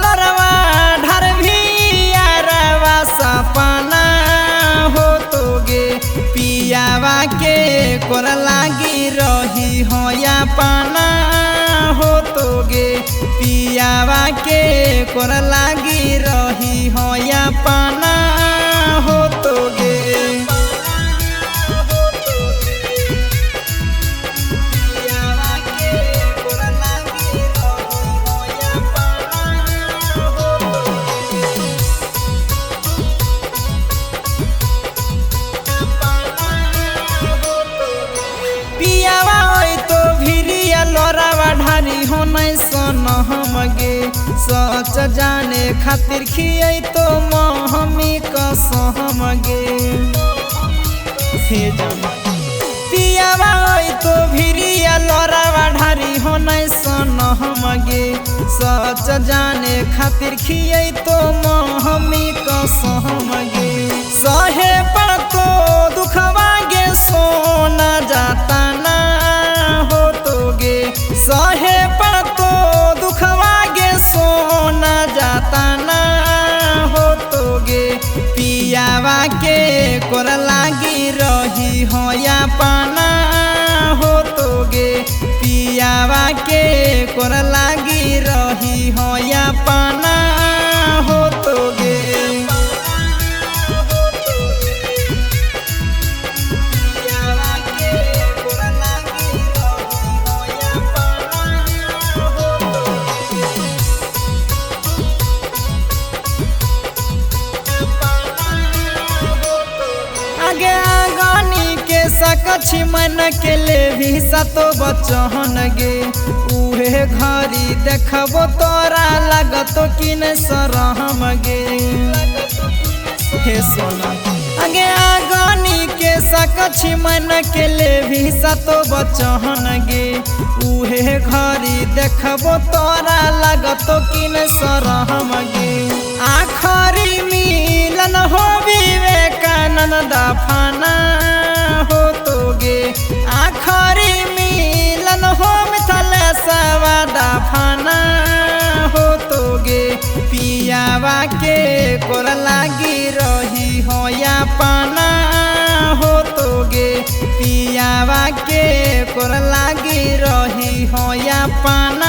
लरवा ढर भी यारवा सपना हो तोगे पियावा के कोर लागी रही हो या पाना हो तोगे पियावा के कोर लागी रही हो या पाना हो तोगे। पियावा ओइ तो भिरिया लोरावा ढारी हो नहीं सन हमगे सच जाने खातिर खियै तो महमी कसमगे हे जान। पियावा ओइ तो भिरिया लोरावा ढारी हो नहीं सन हमगे सच जाने खातिर खियै तो महमी कसमगे सहे पर तो दुखवा गे सोना जाता ना हो तोगे सहे पर तो दुखवा गे सोना जाता ना हो तोगे पियावा के कोर लागी रही हो या पाना हो तोगे पियावा के कोर लागी रही हो या पाना हो तोगे। आगे आगानी के सकछी मन के ले भी सतो बचहन गे उहे घरी देखबो तोरा लगतो कि न सरहम गे हे सोना। आगे आगानी के सकछी मन के ले भी सतो बचहन गे उहे घरी देखबो तोरा लगतो कि न सरहम गे आखरी मिलन हो विवेकानंद दफाना हो तोगे आखरी मिलन हो मिथलेशवा दफाना हो तोगे पियावा के कोर लागी रही हो या पाना हो तोगे पियावा के कोर लागी रही हो या पाना।